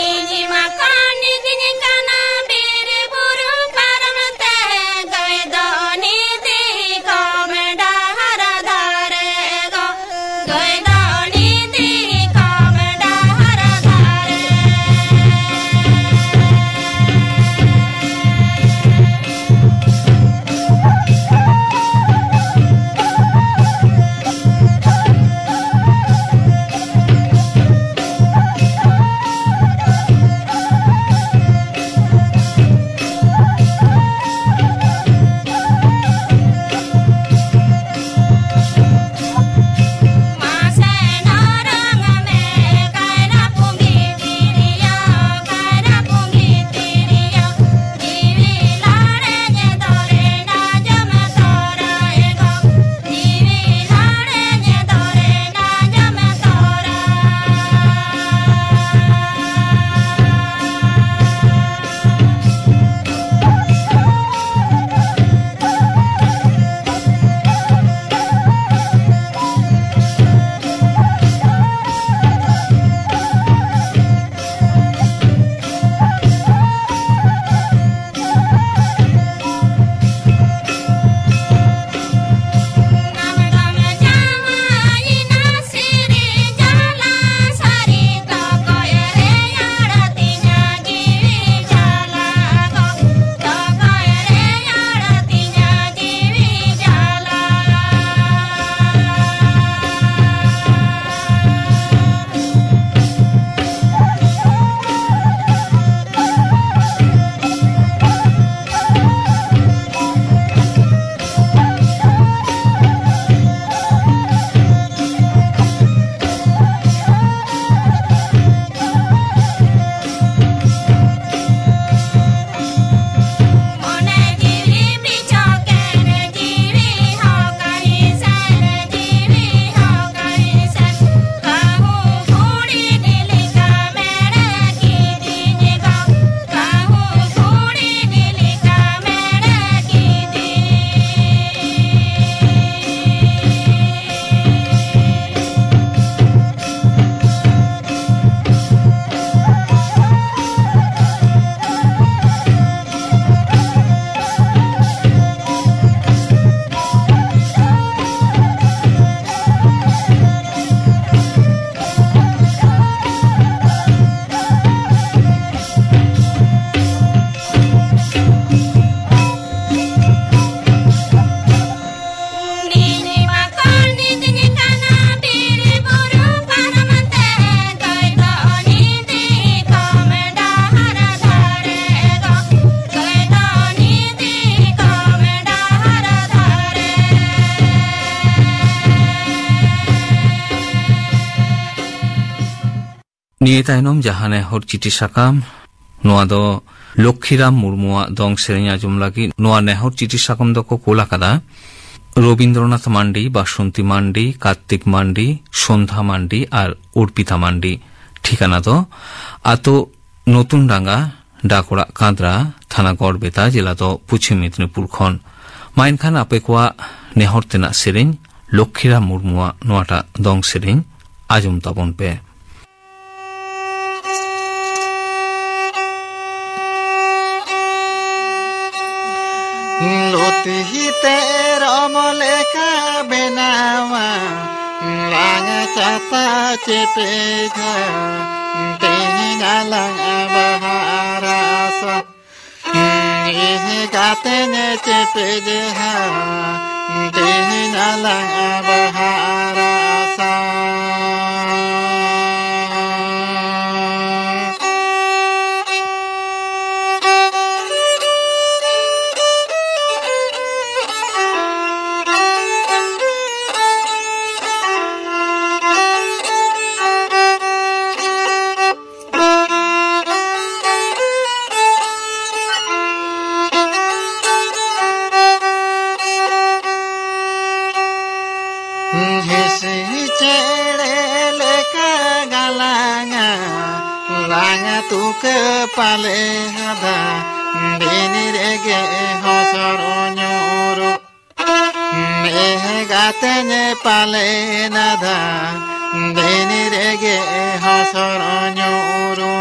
ᱤᱧ ᱢᱟ ᱠᱚ ᱤᱫᱤᱧ ᱠᱟᱱᱟ ᱵᱤᱨ ᱵᱩᱨᱩ ᱯᱟᱨᱚᱢ ᱛᱮ, ᱜᱟᱹᱭ ᱫᱚ ᱤᱫᱤ ᱠᱚᱢ ᱰᱟᱦᱟᱨ ᱫᱷᱟᱨᱮ ᱜᱚ᱾ ᱜᱟᱹᱭ ᱫᱚ ᱤᱫᱤ ᱠᱚᱢ ᱰᱟᱦᱟᱨ ᱫᱷᱟᱨᱮ᱾ ᱱᱤᱭᱟᱹ ᱛᱟᱭᱱᱚᱢ ᱡᱟᱦᱟᱸ ᱱᱮᱦᱚᱨ ᱪᱤᱴᱷᱤ ᱥᱟᱠᱟᱢ, ᱱᱚᱣᱟ ᱫᱚ ᱞᱚᱠᱠᱷᱤᱨᱟᱢ ᱢᱩᱨᱢᱩᱣᱟᱜ ᱫᱚᱝ ᱥᱮᱨᱮᱧ ᱟᱸᱡᱚᱢ ᱞᱟᱹᱜᱤᱫ ᱱᱚᱣᱟ ᱱᱮᱦᱚᱨ ᱪᱤᱴᱷᱤ ᱥᱟᱠᱟᱢ ᱫᱚᱠᱚ ᱠᱳᱞ ᱟᱠᱟᱫᱟ ᱨᱚᱵᱤᱱᱫᱨᱚᱱᱟᱛᱷ ᱢᱟᱱᱰᱤ, ᱵᱟᱥᱚᱱᱛᱤ ᱢᱟᱱᱰᱤ, ᱠᱟᱨᱛᱤᱠ ᱢᱟᱱᱰᱤ, ᱥᱚᱱᱫᱷᱟ ᱢᱟᱱᱰᱤ ᱟᱨ ᱚᱨᱯᱤᱛᱟ ᱢᱟᱱᱰᱤ᱾ ᱴᱷᱤᱠᱟᱱᱟ ᱫᱚ ᱟᱛᱳ ᱱᱚᱛᱩᱱ ᱰᱟᱸᱜᱟ, ᱰᱟᱠ ᱚᱲᱟᱜ ᱠᱟᱸᱫᱽᱨᱟ, ᱛᱷᱟᱱᱟ ᱜᱚᱲᱵᱮᱛᱟ, ᱡᱮᱞᱟ ᱫᱚ ᱯᱚᱪᱷᱤᱢ ᱢᱮᱫᱽᱱᱤᱯᱩᱨ ᱠᱷᱚᱱ᱾ ᱢᱟ ᱮᱱᱠᱷᱟᱱ ᱟᱯᱮ ᱠᱚᱣᱟᱜ ᱱᱮᱦᱚᱨ ᱛᱮᱱᱟᱜ ᱥᱮᱨᱮᱧ ᱞᱚᱠᱠᱷᱤᱨᱟᱢ ᱢᱩᱨᱢᱩᱣᱟᱜ ᱱᱚᱣᱟᱴᱟᱜ ᱫᱚᱝ ᱥᱮᱨᱮᱧ ᱟᱸᱡᱚᱢ ᱛᱟᱵᱚᱱ ᱯᱮ᱾ ᱞᱩᱛᱤ ᱛᱮ ᱨᱚᱢ ᱞᱮᱠᱟ ᱵᱮᱱᱟᱣᱟ, ᱞᱟᱝ ᱪᱟᱛᱟ ᱪᱮᱯᱮᱡᱟ, ᱛᱮᱦᱮᱧ ᱟᱞᱟᱝ ᱵᱟᱦᱟ ᱨᱟᱥᱟ᱾ ᱤᱧ ᱜᱟᱛᱮᱧ ᱪᱮᱯᱮᱡᱟ, ᱛᱮᱦᱮᱧ ᱟᱞᱟᱝ ᱵᱟᱦᱟ ᱨᱟᱥᱟ᱾ ᱦᱤᱸᱥᱤ ᱪᱮᱬᱮ ᱞᱮᱠᱟ ᱜᱟᱞᱟᱝᱟ, ᱞᱟᱝ ᱛᱩᱠᱟᱹ ᱯᱟᱞᱮ ᱦᱟᱫᱟ, ᱵᱤᱱᱤ ᱨᱮᱜᱮ ᱦᱚᱥᱚᱨ ᱧᱩᱨᱩ᱾ ᱱᱮᱦ ᱜᱟᱛᱮᱧ ᱯᱟᱞᱮ ᱱᱟᱫᱟ, ᱵᱤᱱᱤ ᱨᱮᱜᱮ ᱦᱚᱥᱚᱨ ᱧᱩᱨᱩ᱾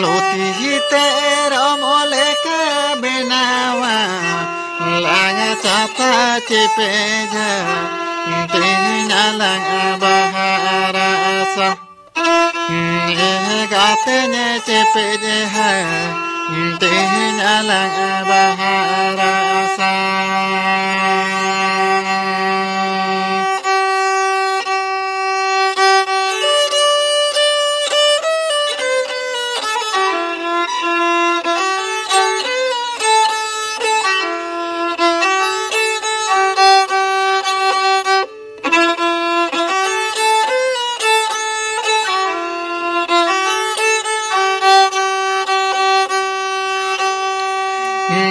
ᱞᱩᱛᱤ ᱛᱮ ᱨᱚᱢᱚ ᱞᱮᱠᱟ ᱵᱮᱱᱟᱣᱟ, ᱞᱟᱝ ᱪᱟᱛᱟ ᱪᱮᱯᱮᱡᱟ, ᱛᱮᱦᱮᱧ ᱟᱞᱟᱝ ᱵᱟᱦᱟ ᱨᱟᱥᱟ᱾ ᱮ ᱜᱟᱛᱮᱧ ᱪᱮᱯᱮᱡ ᱦᱟ, ᱛᱮᱦᱮᱧ ᱟᱞᱟᱝ ᱵᱟᱦᱟ ᱨᱟᱥᱟ᱾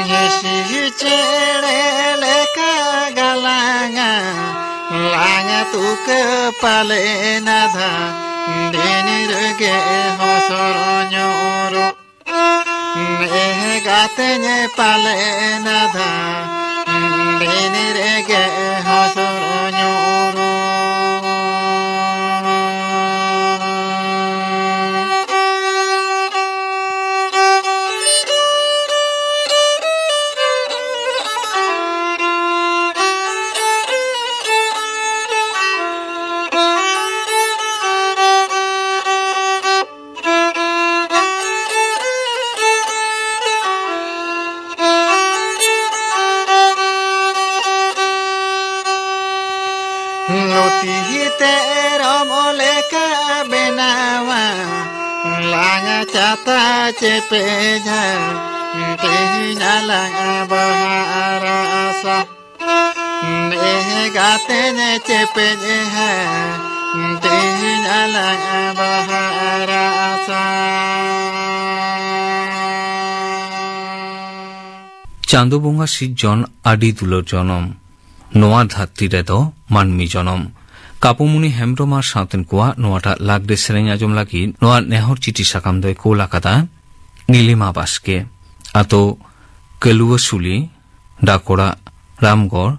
ᱦᱤᱥᱤ ᱪᱮᱬᱮ ᱞᱮᱠᱟ ᱜᱟᱞᱟᱝᱟ, ᱞᱟᱝ ᱛᱩᱠᱟᱹ ᱯᱟᱞᱮ ᱱᱟᱫᱷᱟ, ᱫᱤᱱ ᱨᱮᱜᱮ ᱦᱚᱥᱚᱨ ᱧᱩᱨᱩ᱾ ᱱᱮ ᱜᱟᱛᱮᱧ ᱯᱟᱞᱮ ᱱᱟᱫᱷᱟ, ᱫᱤᱱ ᱨᱮᱜᱮ ᱦᱚᱥᱚᱨ ᱧᱩᱨᱩ᱾ ᱞᱩᱛᱤ ᱛᱮ ᱨᱚᱢ ᱞᱮᱠᱟ ᱵᱮᱱᱟᱣᱟ, ᱞᱟᱝ ᱪᱟᱛᱟ ᱪᱮᱯᱮᱡᱟ, ᱛᱮᱦᱮᱧ ᱟᱞᱟᱝ ᱵᱟᱦᱟ ᱨᱟᱥᱟ᱾ ᱱᱮ ᱜᱟᱛᱮ ᱱᱮ ᱪᱮᱯᱮᱡ ᱦᱮ, ᱛᱮᱦᱮᱧ ᱟᱞᱟᱝ ᱵᱟᱦᱟ ᱨᱟᱥᱟ᱾ ᱪᱟᱸᱫᱚ ᱵᱚᱸᱜᱟ ᱥᱤᱨᱡᱚᱱ ᱟᱹᱰᱤ ᱫᱩᱞᱟᱹᱲ ᱡᱚᱱᱚᱢ, ᱱᱚᱣᱟ ᱫᱷᱟᱹᱨᱛᱤ ᱨᱮᱫᱚ ᱢᱟᱹᱱᱢᱤ ᱡᱚᱱᱚᱢ᱾ ᱠᱟᱯᱩᱢᱩᱱᱤ ᱦᱮᱢᱵᱽᱨᱚᱢ ᱟᱨ ᱥᱟᱶᱛᱮᱱ ᱠᱚᱣᱟᱜ ᱱᱚᱣᱟᱴᱟᱜ ᱞᱟᱜᱽᱲᱮ ᱥᱮᱨᱮᱧ ᱟᱸᱡᱚᱢ ᱞᱟᱹᱜᱤᱫ ᱱᱚᱣᱟ ᱱᱮᱦᱚᱨ ᱪᱤᱴᱷᱤ ᱥᱟᱠᱟᱢ ᱫᱚᱭ ᱠᱳᱞ ᱟᱠᱟᱫᱟ ᱱᱤᱞᱤᱢᱟ ᱵᱟᱥᱠᱮ, ᱟᱛᱳ ᱠᱟᱹᱞᱩᱣᱟᱹᱥᱩᱞᱤ, ᱰᱟᱠᱚᱲᱟ ᱨᱟᱢᱜᱚᱲ,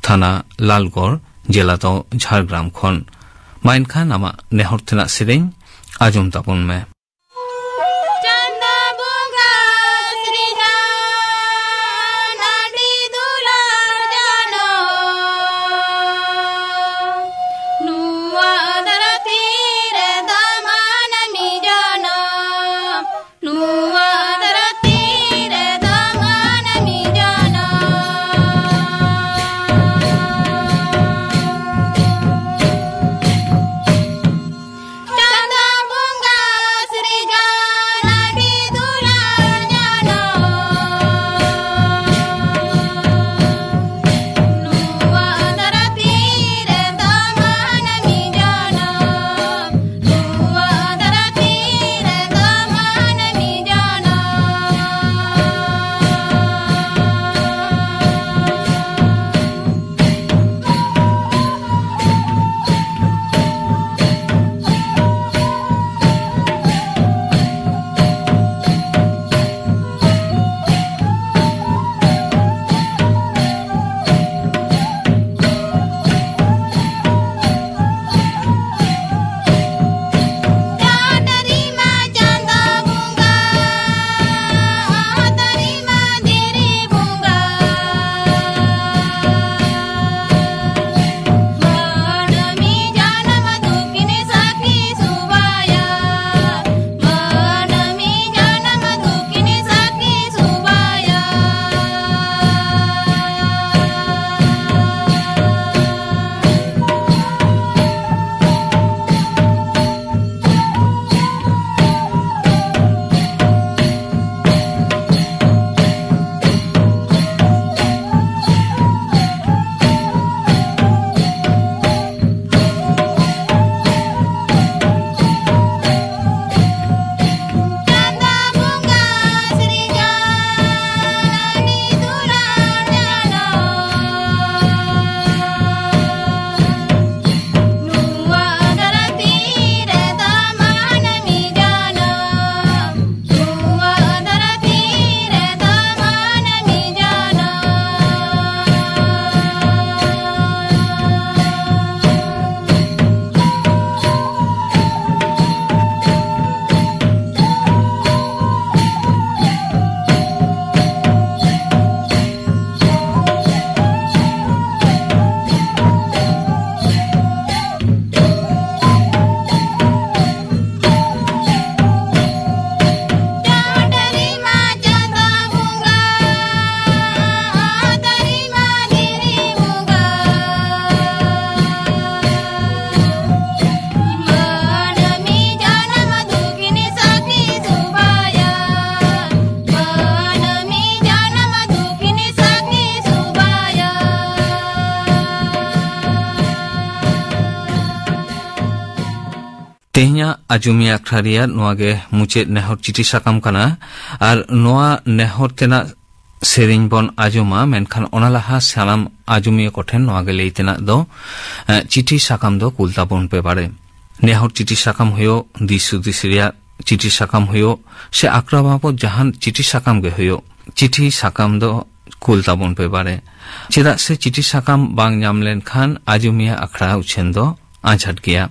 ᱛᱷᱟᱱᱟ ᱞᱟᱞᱜᱚᱲ, ᱡᱮᱞᱟ ᱫᱚ ᱡᱷᱟᱲᱜᱨᱟᱢ ᱠᱷᱚᱱ᱾ ᱢᱟ ᱮᱱᱠᱷᱟᱱ ᱟᱢᱟᱜ ᱱᱮᱦᱚᱨ ᱛᱮᱱᱟᱜ ᱥᱮᱨᱮᱧ ᱟᱸᱡᱚᱢ ᱛᱟᱵᱚᱱ ᱢᱮ᱾ ᱪᱟᱸᱫᱟ ᱵᱚᱸᱜᱟ ᱥᱤᱨᱡᱚᱱ ᱟᱹᱰᱤ ᱫᱩᱞᱟᱹᱲ ᱡᱟᱱᱚ, ᱱᱚᱣᱟ ᱫᱷᱟᱹᱨᱛᱤ ᱨᱮᱫᱚ ᱢᱟᱹᱱᱢᱤ ᱡᱚᱱᱚᱢ᱾ ᱛᱮᱦᱮᱧᱟᱜ ᱟᱡᱚᱢᱤᱭᱟᱹ ᱟᱠᱷᱲᱟ ᱨᱮᱭᱟᱜ ᱱᱚᱣᱟ ᱜᱮ ᱢᱩᱪᱟᱹᱫ ᱱᱮᱦᱚᱨ ᱪᱤᱴᱷᱤ ᱥᱟᱠᱟᱢ ᱠᱟᱱᱟ᱾ ᱟᱨ ᱱᱚᱣᱟ ᱱᱮᱦᱚᱨ ᱛᱮᱱᱟᱜ ᱥᱮᱨᱮᱧ ᱵᱚᱱ ᱟᱸᱡᱚᱢᱟ, ᱢᱮᱱᱠᱷᱟᱱ ᱚᱱᱟ ᱞᱟᱦᱟ ᱥᱟᱱᱟᱢ ᱟᱸᱡᱚᱢᱤᱭᱟᱹ ᱠᱚᱴᱷᱮᱱ ᱱᱚᱣᱟ ᱜᱮ ᱞᱟᱹᱭ ᱛᱮᱱᱟᱜ ᱫᱚ, ᱮ, ᱪᱤᱴᱷᱤ ᱥᱟᱠᱟᱢ ᱫᱚ ᱠᱩᱞ ᱛᱟᱵᱚᱱ ᱯᱮ ᱵᱟᱲᱮ᱾ ᱱᱮᱦᱚᱨ ᱪᱤᱴᱷᱤ ᱥᱟᱠᱟᱢ ᱦᱩᱭᱩᱜ, ᱫᱤᱥ ᱦᱩᱫᱤᱥ ᱨᱮᱭᱟᱜ ᱪᱤᱴᱷᱤ ᱥᱟᱠᱟᱢ ᱦᱩᱭᱩᱜ, ᱥᱮ ᱟᱠᱷᱲᱟ ᱵᱟᱵᱚᱫ ᱡᱟᱦᱟᱱ ᱪᱤᱴᱷᱤ ᱥᱟᱠᱟᱢ ᱜᱮ ᱦᱩᱭᱩᱜ, ᱪᱤᱴᱷᱤ ᱥᱟᱠᱟᱢ ᱫᱚ ᱠᱩᱞ ᱛᱟᱵᱚᱱ ᱯᱮ ᱵᱟᱲᱮ᱾ ᱪᱮᱫᱟᱜ ᱥᱮ ᱪᱤᱴᱷᱤ ᱥᱟᱠᱟᱢ ᱵᱟᱝ ᱧᱟᱢ ᱞᱮᱱᱠᱷᱟᱱ ᱟᱸᱡᱚᱢᱤᱭᱟᱹ ᱟᱠᱷᱲᱟ ᱩᱪᱷᱟᱹᱱ ᱫᱚ ᱟᱸᱡᱷᱟᱴ ᱜᱮᱭᱟ᱾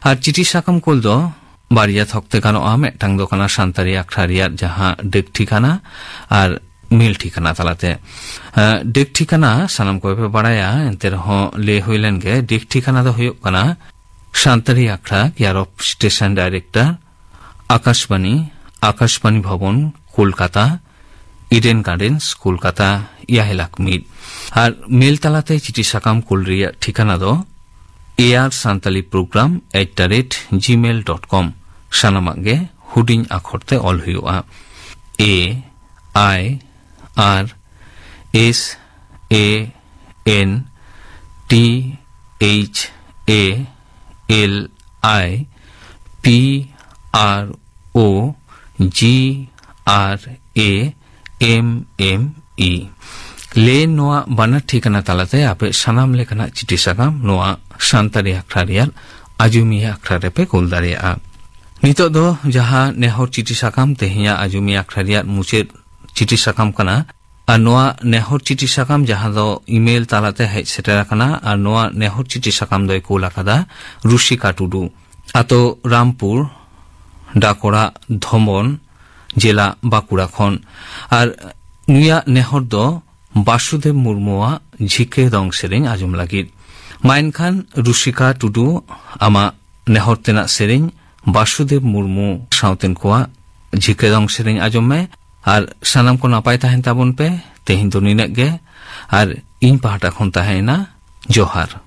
ᱟᱨ ᱪᱤᱴᱷᱤ ᱥᱟᱠᱟᱢ ᱠᱩᱞ ᱫᱚ ᱵᱟᱨᱭᱟ ᱛᱷᱚᱠ ᱛᱮ ᱜᱟᱱᱚᱜᱼᱟ᱾ ᱢᱤᱫᱴᱟᱝ ᱫᱚ ᱠᱟᱱᱟ ᱥᱟᱱᱛᱟᱲᱤ ᱟᱠᱷᱲᱟ ᱨᱮᱭᱟᱜ ᱡᱟᱦᱟᱸ ᱰᱟᱹᱠ ᱴᱷᱤᱠᱟᱱᱟ ᱟᱨ ᱢᱮᱞ ᱴᱷᱤᱠᱟᱱᱟ ᱛᱟᱞᱟᱛᱮ᱾ ᱮ, ᱰᱟᱹᱠ ᱴᱷᱤᱠᱟᱱᱟ ᱥᱟᱱᱟᱢ ᱠᱚᱜᱮ ᱯᱮ ᱵᱟᱲᱟᱭᱟ, ᱮᱱᱛᱮ ᱨᱮᱦᱚᱸ ᱞᱟᱹᱭ ᱦᱩᱭ ᱞᱮᱱ ᱜᱮ᱾ ᱰᱟᱹᱠ ᱴᱷᱤᱠᱟᱱᱟ ᱫᱚ ᱦᱩᱭᱩᱜ ᱠᱟᱱᱟ ᱥᱟᱱᱛᱟᱲᱤ ᱟᱠᱷᱲᱟ, care of station director, Akashvani, Akashvani Bhavan, Kolkata, Eden Gardens, Kolkata, ᱮᱭᱟᱭ ᱞᱟᱠᱷ ᱢᱤᱫ᱾ ᱟᱨ ᱢᱮᱞ ᱛᱟᱞᱟᱛᱮ ᱪᱤᱴᱷᱤ ᱥᱟᱠᱟᱢ ᱠᱩᱞ ᱨᱮᱭᱟᱜ ᱴᱷᱤᱠᱟᱱᱟ ᱫᱚ air Santali program at the rate Gmail dot com. ᱥᱟᱱᱟᱢᱟᱜ ᱜᱮ ᱦᱩᱰᱤᱧ ᱟᱠᱷᱚᱨ ᱛᱮ ᱚᱞ ᱦᱩᱭᱩᱜᱼᱟ᱾ ᱮ ᱟᱭ ᱟᱨ S A N T H A L I P R O G R A M M E. ᱞᱮ ᱱᱚᱣᱟ ᱵᱟᱱᱟᱨ ᱴᱷᱤᱠᱟᱱᱟ ᱛᱟᱞᱟᱛᱮ ᱟᱯᱮ ᱥᱟᱱᱟᱢ ᱞᱮᱠᱟᱱᱟᱜ ᱪᱤᱴᱷᱤ ᱥᱟᱠᱟᱢ ᱱᱚᱣᱟ ᱥᱟᱱᱛᱟᱲᱤ ᱟᱠᱷᱲᱟ ᱨᱮᱭᱟᱜ ᱟᱡᱚᱢᱤᱭᱟᱹ ᱟᱠᱷᱲᱟ ᱨᱮᱯᱮ ᱠᱩᱞ ᱫᱟᱲᱮᱭᱟᱜᱼᱟ᱾ ᱱᱤᱛᱚᱜ ᱫᱚ ᱡᱟᱦᱟᱸ ᱱᱮᱦᱚᱨ ᱪᱤᱴᱷᱤ ᱥᱟᱠᱟᱢ ᱛᱮᱦᱮᱧᱟᱜ ᱟᱡᱚᱢᱤᱭᱟᱹ ᱟᱠᱷᱲᱟ ᱨᱮᱭᱟᱜ ᱢᱩᱪᱟᱹᱫ ᱪᱤᱴᱷᱤ ᱥᱟᱠᱟᱢ ᱠᱟᱱᱟ, ᱟᱨ ᱱᱚᱣᱟ ᱱᱮᱦᱚᱨ ᱪᱤᱴᱷᱤ ᱥᱟᱠᱟᱢ ᱡᱟᱦᱟᱸ ᱫᱚ ᱤᱢᱮᱞ ᱛᱟᱞᱟᱛᱮ ᱦᱮᱡ ᱥᱮᱴᱮᱨ ᱟᱠᱟᱱᱟ, ᱟᱨ ᱱᱚᱣᱟ ᱱᱮᱦᱚᱨ ᱪᱤᱴᱷᱤ ᱥᱟᱠᱟᱢ ᱫᱚᱭ ᱠᱩᱞ ᱟᱠᱟᱫᱟ ᱨᱩᱥᱤᱠᱟ ᱴᱩᱰᱩ, ᱟᱛᱳ ᱨᱟᱢᱯᱩᱨ, ᱰᱟᱠᱚᱲᱟ ᱫᱷᱚᱢᱚᱱ, ᱡᱮᱞᱟ ᱵᱟᱸᱠᱩᱲᱟ ᱠᱷᱚᱱ᱾ ᱟᱨ ᱱᱩᱭᱟᱜ ᱱᱮᱦᱚᱨ ᱫᱚ ᱵᱟᱥᱩᱫᱮᱵ ᱢᱩᱨᱢᱩᱣᱟᱜ ᱡᱷᱤᱠᱟᱹ ᱫᱚᱝ ᱥᱮᱨᱮᱧ ᱟᱸᱡᱚᱢ ᱞᱟᱹᱜᱤᱫ᱾ ᱢᱟ ᱮᱱᱠᱷᱟᱱ ᱨᱩᱥᱤᱠᱟ ᱴᱩᱰᱩ, ᱟᱢᱟᱜ ᱱᱮᱦᱚᱨ ᱛᱮᱱᱟᱜ ᱥᱮᱨᱮᱧ ᱵᱟᱥᱩᱫᱮᱵ ᱢᱩᱨᱢᱩ ᱥᱟᱶᱛᱮᱱ ᱠᱚᱣᱟᱜ ᱡᱷᱤᱠᱟᱹ ᱫᱚᱝ ᱥᱮᱨᱮᱧ ᱟᱸᱡᱚᱢ ᱢᱮ᱾ ᱟᱨ ᱥᱟᱱᱟᱢ ᱠᱚ ᱱᱟᱯᱟᱭ ᱛᱟᱦᱮᱱ ᱛᱟᱵᱚᱱ ᱯᱮ᱾ ᱛᱮᱦᱮᱧ ᱫᱚ ᱱᱤᱱᱟᱹᱜ ᱜᱮ᱾ ᱟᱨ ᱤᱧ ᱯᱟᱦᱴᱟ ᱠᱷᱚᱱ ᱛᱟᱦᱮᱸᱭᱮᱱᱟ ᱡᱚᱦᱟᱨ᱾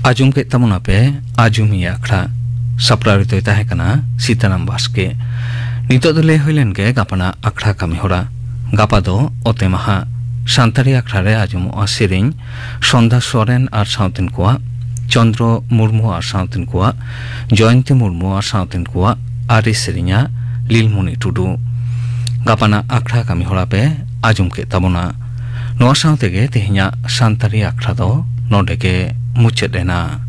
ᱟᱸᱡᱚᱢ ᱠᱮᱫ ᱛᱟᱵᱚᱱᱟᱯᱮ ᱟᱸᱡᱚᱢᱤᱭᱟᱹ ᱟᱠᱷᱲᱟ᱾ ᱥᱟᱯᱲᱟᱣᱤᱡ ᱫᱚᱭ ᱛᱟᱦᱮᱸ ᱠᱟᱱᱟ ᱥᱤᱛᱟᱨᱟᱢ ᱵᱟᱥᱠᱮ᱾ ᱱᱤᱛᱚᱜ ᱫᱚ ᱞᱟᱹᱭ ᱦᱩᱭ ᱞᱮᱱ ᱜᱮ ᱜᱟᱯᱟᱱᱟᱜ ᱟᱠᱷᱲᱟ ᱠᱟᱹᱢᱤ ᱦᱚᱨᱟ᱾ ᱜᱟᱯᱟ ᱫᱚ ᱚᱛᱮ ᱢᱟᱦᱟ᱾ ᱥᱟᱱᱛᱟᱲᱤ ᱟᱠᱷᱲᱟ ᱨᱮ ᱟᱸᱡᱚᱢᱚᱜᱼᱟ ᱥᱮᱨᱮᱧ ᱥᱚᱱᱫᱷᱟ ᱥᱚᱨᱮᱱ ᱟᱨ ᱥᱟᱶᱛᱮᱱ ᱠᱚᱣᱟᱜ, ᱪᱚᱱᱫᱨᱚ ᱢᱩᱨᱢᱩ ᱟᱨ ᱥᱟᱶᱛᱮᱱ ᱠᱚᱣᱟᱜ, ᱡᱚᱭᱚᱱᱛᱤ ᱢᱩᱨᱢᱩ ᱟᱨ ᱥᱟᱶᱛᱮᱱ ᱠᱚᱣᱟᱜ ᱟᱨᱮ ᱥᱮᱨᱮᱧᱟ ᱞᱤᱞᱢᱩᱱᱤ ᱴᱩᱰᱩ᱾ ᱜᱟᱯᱟᱱᱟᱜ ᱟᱠᱷᱲᱟ ᱠᱟᱹᱢᱤ ᱦᱚᱨᱟ ᱯᱮ ᱟᱸᱡᱚᱢ ᱠᱮᱫ ᱛᱟᱵᱚᱱᱟ᱾ ᱱᱚᱣᱟ ᱥᱟᱶ ᱛᱮᱜᱮ ᱛᱮᱦᱮᱧᱟᱜ ᱥᱟᱱᱛᱟᱲᱤ ᱟᱠᱷᱲᱟ ᱫᱚ ᱱᱚᱰᱮ ᱜᱮ ᱢᱩᱪᱟᱹᱫ ᱮᱱᱟ᱾